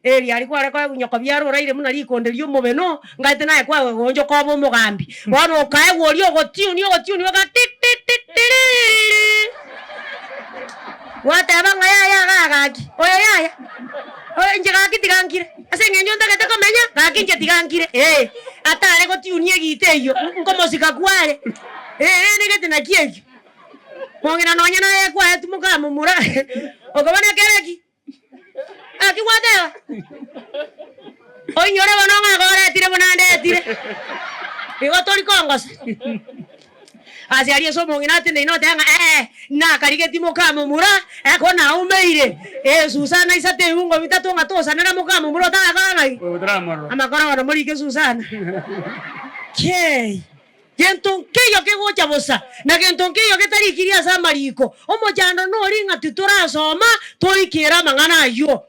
Eeri aria kware koegwa nyoko biara oraire buna rikonde ri'omobeno, ngaete naye kwaegwa goonchoka obe omogambi. Bono okaegwa oria ogotiunia ogotiunia oga ti-ti-ti-tiriri. Gwateba ng'a yaya igaa gaki, oyo yaya, oyo inche gaki tiga nkire, ase eng'encho ntagete komenya, gaki inche tiga nkire, ee, atare gotiunia egita eyio, nkomosika kware, ee rende gete naki ekio. Mong'ina nonye naye kwaetwe mokamomura, okoba nekere ki? Naki gwateba? Oinyore bono ng'a goretire buna ndetire. Igo tori kongosa. Ase aria ase omong'ina ateneine oteba ng'a ee, nakarigetie mokamomura, eko naumeire esusana isato ebiungo bitato ng'a tosanera mokamomura otarakora ng'ai? Amakora bono morike Susana. Kiei! Gento nkeiyo kegocha bosa, na gento nkeiyo getarikirie ase amariko. Omochando nori ng'a titorasoma toikere amang'ana ayio.